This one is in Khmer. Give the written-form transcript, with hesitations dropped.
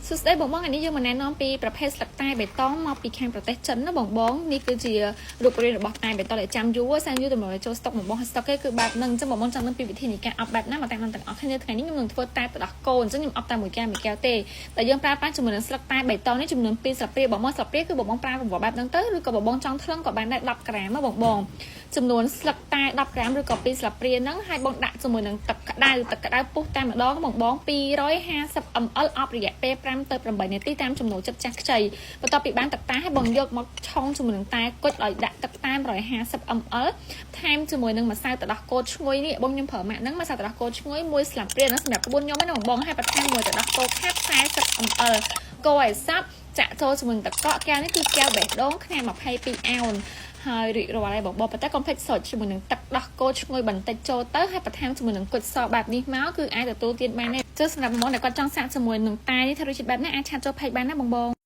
សួស្តីបងបងថ្ងៃនេះយើងមកណែនាំពីប្រភេទស្លឹកតែបៃតងមកពីខាងប្រទេសចិនណាបងបងនេះគឺជារូបរាងរបស់តែបៃតងដែលចាំយូរសានយូរតម្រូវឲ្យចូលស្តុកបងបងហើយស្តុកគេគឺបែបហ្នឹងអញ្ចឹងបងបងចង់ដឹងពីវិធីនៃការអប់បែបណាមកតាមដានទាំងអស់គ្នាថ្ងៃនេះខ្ញុំនឹងធ្វើតែទឹកដោះគោអញ្ចឹងខ្ញុំអប់តែមួយកែវមួយកែវទេតែយើងប្រើប្រាស់ជាមួយនឹងស្លឹកតែបៃតងនេះចំនួន2ស្លាបព្រាបងបងស្លាបព្រាគឺបងបងប្រើរង្វាស់បែបហ្នឹងទៅឬក៏បងបងចង់ថ្លឹងក៏បានដែរ10ក្រាមណាបងបងចំនួនស្លឹកតែ10ក្រាមឬក៏2ស្លាបព្រាហ្នឹងហើយបងដាក់ជាមួយនឹងទឹកក្តៅទឹកក្តៅពុះតែម្ដងបងបង250 ml អប់រយៈពេល5ទៅ8នាទីតាមចំណូលចិត្តចាស់ខ្ចីបន្ទាប់ពីបានទឹកតែហើយបងយកមកឆុងជាមួយនឹងតែគុជដោយដាក់ទឹកតែ150 ml ថែមជាមួយនឹងម្សៅទឹកដោះគោឈ្ងុយនេះបងខ្ញុំប្រើម៉ាក់ហ្នឹងម្សៅទឹកដោះគោឈ្ងុយមួយស្លាបព្រាហ្នឹងសម្រាប់ក្បួនខ្ញុំហ្នឹងបងបងហើយបន្ថែមមួយទឹកដោះគោខាប់40 ml កូរឲ្យសព្វចាក់ចូលជាមួយទឹកកកកែវនេះគឺកែវបេះដូងខ្នាត22អោនហើយរួចរាល់ហើយបងបងប៉ុន្តែកុំភ្លេចសុចជាមួយនឹងទឹកដោះគោឈ្ងុយបន្តិចចូលទៅហើយបន្ថែមជាមួយនឹងគុជសបែបនេះមកគឺអាចទទួលទានបានទេចុះសម្រាប់បងបងដែលគាត់ចង់សាកជាមួយនឹងតែនេះថារសជាតិបែបណាអាច chat ចូល page បានណាបងបង។